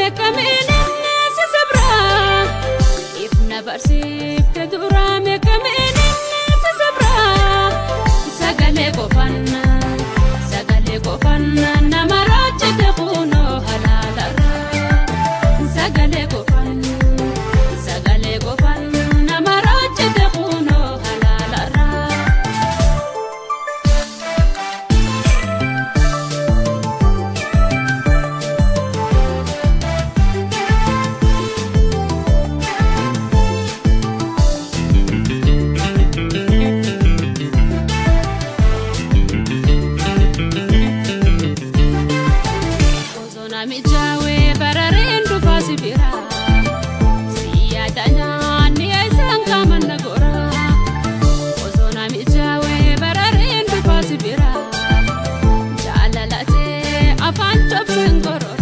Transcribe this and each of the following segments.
Meeqameen si sabra ifna barsiifte dura meeqameen si sabra sagalee qofanna sagalee qofanna nama raajjate kunoo halaalarra sagalee qofanna sagalee qofanna nama raajjate kunoo halaalarra. Mijaawee barareen dhufaa si bira siyaada nyaanni isaan qaaman na gora osoo namijaawee barareen dhufaa si bira jaalalatee afaan cobseen gorora.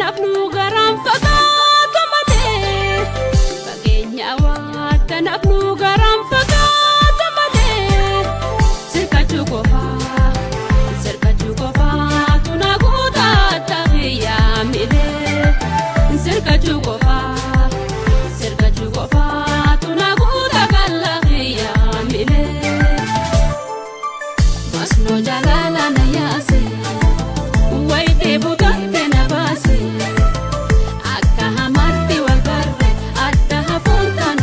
Nafnu garaan fagaatu malee fageenya waata nafnu garaan fagaatu malee sirkachuu qofaa tuna guutaa taphiyyaa milee sirkachuu qofaa tuna guutaa kallaqiyyaa milee masnoo jaalala na yaase wayitee butu.